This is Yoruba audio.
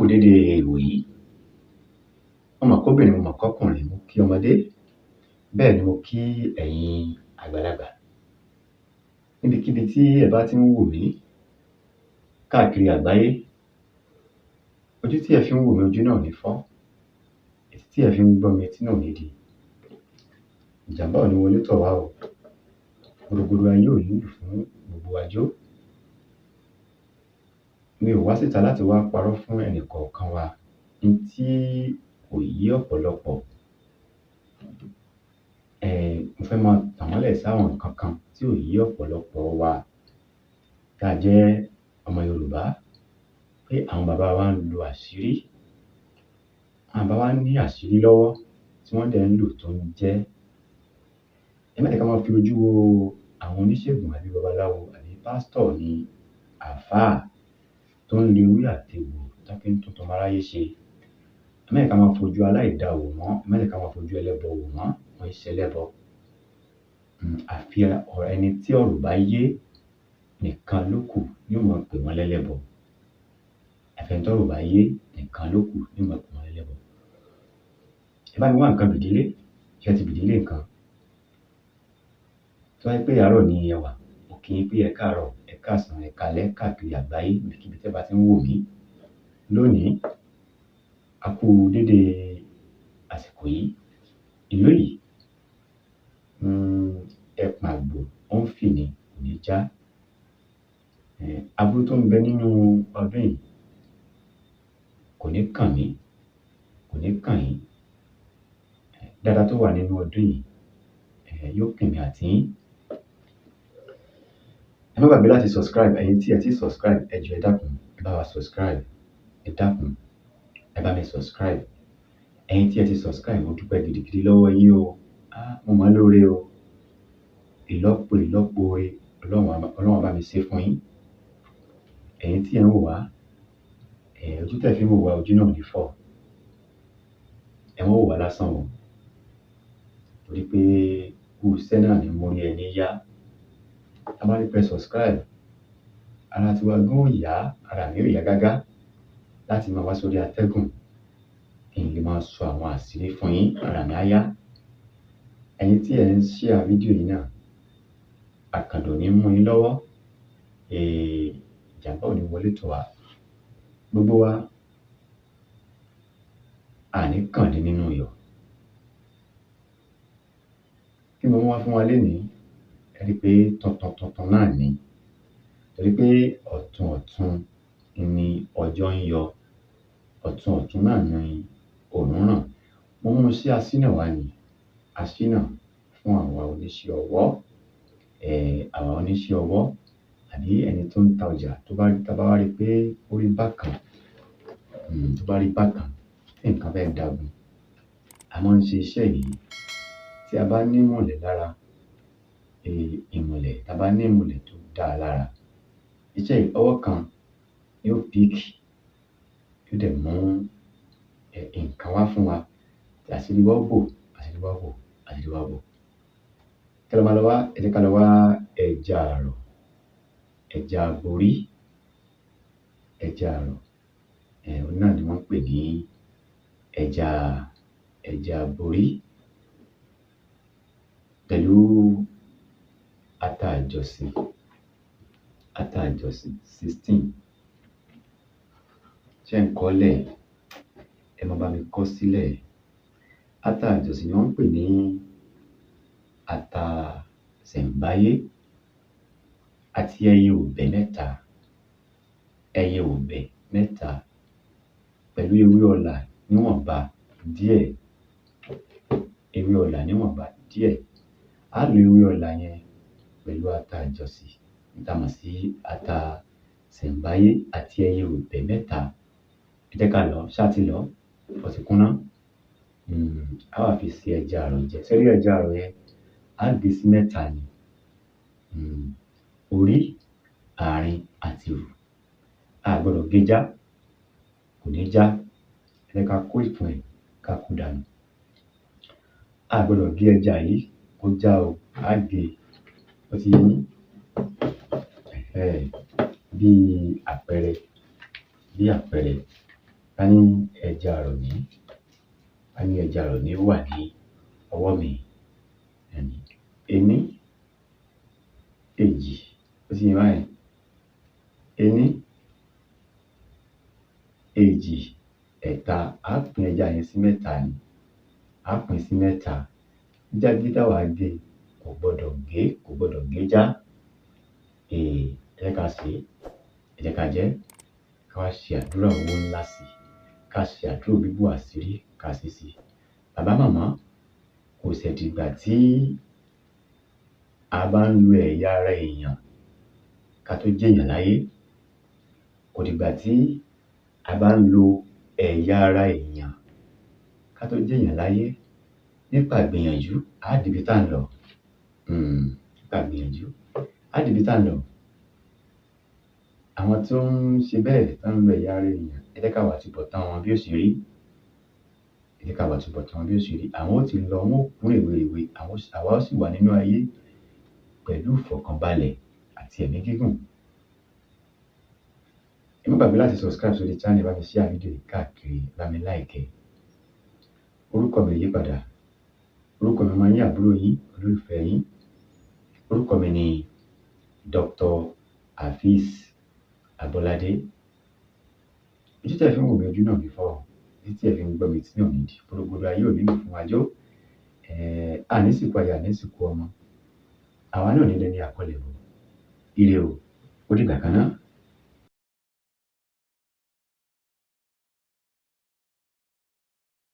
Dédé ìwòyí. Mo mọ̀ kóbìnrin, mo mọ̀ kọ́kùnrin, mo kí ọmọdé, bẹ́ẹ̀ ni mo kí ẹ̀yin àgbàlagbà. Níbikíbi tí ẹ bá tí ń wò mí káàkiri àgbáyé, ojú tí ẹ fi ń wò mí, ojú náà ò ní fọ́, etí tí ẹ fi ń gbọ́ mi, etí náà ò ní di. Ìjàmbá ò ní wọlé tọ̀ wá o. Gbùrùgbùrù ayé ò ní lù fún gbogbo wa jó. Mi ò wá síta láti wá parọ́ fún ẹnìkọ̀ọ̀kan wa. N tí kò yé ọ̀pọ̀lọpọ̀, mo fẹ́ máa tàn mọ́lẹ̀ sáwọn nǹkan kan tí ò yé ọ̀pọ̀lọpọ̀ wa tá a jẹ́ ọmọ Yorùbá, pé àwọn bàbá wa ń lo àṣírí. Àwọn bàbá wa ní àṣírí lọ́wọ́ tí wọ́n dẹ̀ ń lò tó ń jẹ́. Ẹ má jẹ́ ká máa fi ojú wo àwọn oníṣègùn àbí babaláwo àbí pásítọ̀ ní àlfáà tó ń lo ewé àtegbò tán fi ń tún tọmọ aráyé ṣe. Ẹ má jẹ́ ká máa fojú aláìdáa wò wọ́n, ẹ má jẹ́ ká máa fojú ẹlẹ́bọ wò wọ́n, wọ́n ń ṣẹlẹ́bọ. Àfi ẹni tí ọ̀rọ̀ ò bá yé nìkan ló kù ní ó máa pè wọ́n lẹ́lẹ́bọ. Àfi ẹni tọ́rọ̀ ò bá yé nìkan ló kù ní ó máa pè wọ́n lẹ́lẹ́bọ. Ẹ bá mi wá nǹkan fìdílé, ṣé ẹ ti fìdílé nǹkan? Tó bá jẹ́ pé àárọ̀ ni ẹ wà, mo kí yín pé ẹ káàárọ̀, ẹ káàsán, ẹ káalẹ́ káàkiri àgbáyé níbikíbi tẹ́ bá tí ń wò mí. Lónìí, a kú dédé àsìkò yìí. Ìlú yìí, ẹpọ̀n àgbò ó ń fì ni, kò ní já. Aburú tó ń bẹ nínú ọdún yìí kò ní kàn mí, kò ní kàn yín. Dáadáa tó wà nínú ọdún yìí, yóò kàn èmi àti yín. Ẹ má gbàgbé láti subscribe, ẹ̀yin tí ẹ ti subscribe, ẹ jọ̀ọ́, ẹ dákun, ẹ bá wa subscribe, ẹ dákun, ẹ bá mi subscribe. Ẹ̀yin tí ẹ ti subscribe, mo dúpẹ́ gidigidi lọ́wọ́ yín o. Mo mọ̀ ọ́ lóore o. Ìlọ́po ìlọ́po oore Ọlọ́run á bá mi ṣe fún yín. Ẹ̀yin tí ẹ̀ ń wò wá, ojú tẹ́ ẹ fi ń wò wá, ojú náà ò ní fọ́. Ẹ má wò wá lásán o. Torí pé kú iṣẹ́ náà ní mórí ẹni yá. Tá bá rí pé ẹ subscribe, ara tiwa gan ó yá, ara mi ó yá gágá láti máa wá sórí atẹ́gùn kí n lè máa sọ àwọn àṣírí fún yín, ara mi á yá. Ẹ̀yin tí ẹ̀ ń share fídíò yìí náà, àkàndùn ò ní mú yín lọ́wọ́, ìjàmbá ò ní wọlé tọ̀ wá. Gbogbo wa, a ní kàndín nínú iyọ̀. Kí ni mo mú wá fún wa lénìí? Ẹ rí pé tuntun tuntun náà ni. Torí pé ọ̀tun ọ̀tun ni ọjọ́ ń yọ, ọ̀tun ọ̀tun náà ni òòrùn ràn. Mo mú iṣẹ́ aṣínà wá ni, aṣínà fún àwa oníṣẹ́ ọwọ́, àwa oníṣẹ́ ọwọ́ àbí ẹni tó ń ta ọjà tó bá tá bá wá rí pé ó rí bákan, tó bá rí bákan, tí nǹkan fẹ́ dagun. A máa ń ṣe iṣẹ́ yìí tí a bá ní ìmùlẹ̀ lára, ìmùlẹ̀, tá bá ní ìmùlẹ̀ tó dáa lára. Iṣẹ́ yìí, ọwọ́ kan yóò pick, yóò dẹ̀ mú nǹkan wá fún wa. Àṣírí wa ó bò, àṣírí wa ó bò, àṣírí wa ó bò. Kí la máa lọ wá? Ẹ jẹ́ ká lọ wá ẹja àrọ̀, ẹja aborí, ẹja àrọ̀, òhun náà ni wọ́n ń pè ní ẹja, ẹja aborí pẹ̀lú ata àjọ̀sìn, ata àjọ̀sìn 16. Ṣé ẹ̀ ń kọ́lẹ̀? Ẹ máa bá mi kọ́ sílẹ̀. Ata àjọ̀sìn ni wọ́n ń pè ní ata ṣẹ̀ǹbáyé àti ẹyin òbẹ̀ mẹ́ta, ẹyin òbẹ̀ mẹ́ta pẹ̀lú ewé ọlà níwọ̀nba díẹ̀, ewé ọlà níwọ̀nba díẹ̀. Á lo ewé ọlà yẹn pẹ̀lú ata àjọ̀sìn tá a mọ̀ sí ata ṣẹ̀ǹbáyé àti ẹyin òbẹ̀ mẹ́ta. Ẹ jẹ́ ká lọ̀ọ́, ṣá ti lọ̀ọ́? Ó ti kúnná? Á wá fi se ẹja àrọ̀ jẹ. Ṣé ẹ rí ẹja àrọ̀ yẹn? Á gé sí mẹ́ta ni. Orí, àárín àti ìrù. A à gbọdọ̀ gé já, kò ní já. Ẹ jẹ́ ká kó ìfun ẹ̀ ká ko dànù. A à gbọdọ̀ gé ẹja yìí kó já o, á gé e, ó ti yé yín? Bí àpẹẹrẹ, bí àpẹẹrẹ. Ká ní ẹja àrọ̀ ní, ká ní ẹja àrọ̀ ní ó wà ní ọwọ́ mi. Ení, èjì, ó ti yé báyẹn. Ení, èjì, ẹ̀ta. Á pín ẹja yẹn sí mẹ́ta ni. Á pín sí mẹ́ta. Gígé táwa gé kò gbọdọ̀ gé, kò gbọdọ̀ gé já. Ẹ jẹ́ ká sè é, ẹ jẹ́ ká jẹ ẹ́, ká wá ṣe àdúrà owó ńlá sí i, ká ṣe àdúrà bíbò àṣírí ká ṣe sí i. Bàbá màmá, kò ṣẹ̀ dìgbà tí a bá ń lo ẹ̀yà ara èèyàn ká tó jẹ́yàn láyé. Kò dìgbà tí a bá ń lo ẹ̀yà ara èèyàn ká tó jẹ́yàn láyé. Nípa ìgbìyànjú, á débi tá ń lọ. Nípa ìgbìyànjú, á débi tá ń lọ. Àwọn tó ń ṣe bẹ́ẹ̀, tó ń lo ẹ̀yà ara èèyàn, ẹ jẹ́ ká wo àtúbọ̀tán wọn bí ó ṣe rí. Ẹ jẹ́ ká wo àtúbọ̀tán wọn bí ó ṣe rí. Àwọn ó ti lọ, wọ́n ó kú rèwerèwe, àwa ó sì wà nínú ayé pẹ̀lú ìfọ̀kànbalẹ̀ àti ẹ̀mí gígùn. Ẹ má gbàgbé láti subscribe sórí channel, bá mi share fídíò yìí káàkiri, bá mi like ẹ̀. Orúkọ mi ò yí padà. Orúkọ mi ọmọ yín, àbúrò yín, olólùfẹ́ yín. Orúkọ mi ni Dr. Hafiz Abolade. Ojú tí ẹ fi ń wò mí, ojú náà ò ní fọ́ o. Etí tí ẹ fi ń gbọ́ mi, etí náà ò ní di. Porongodo ayé ò ní lù fún wa jó. A ní sìnkú aya, a ní sìnkú ọmọ. Àwa náà ò ní dẹni àkọlẹ̀bọ̀. Ire o, ó dìgbà kan ná.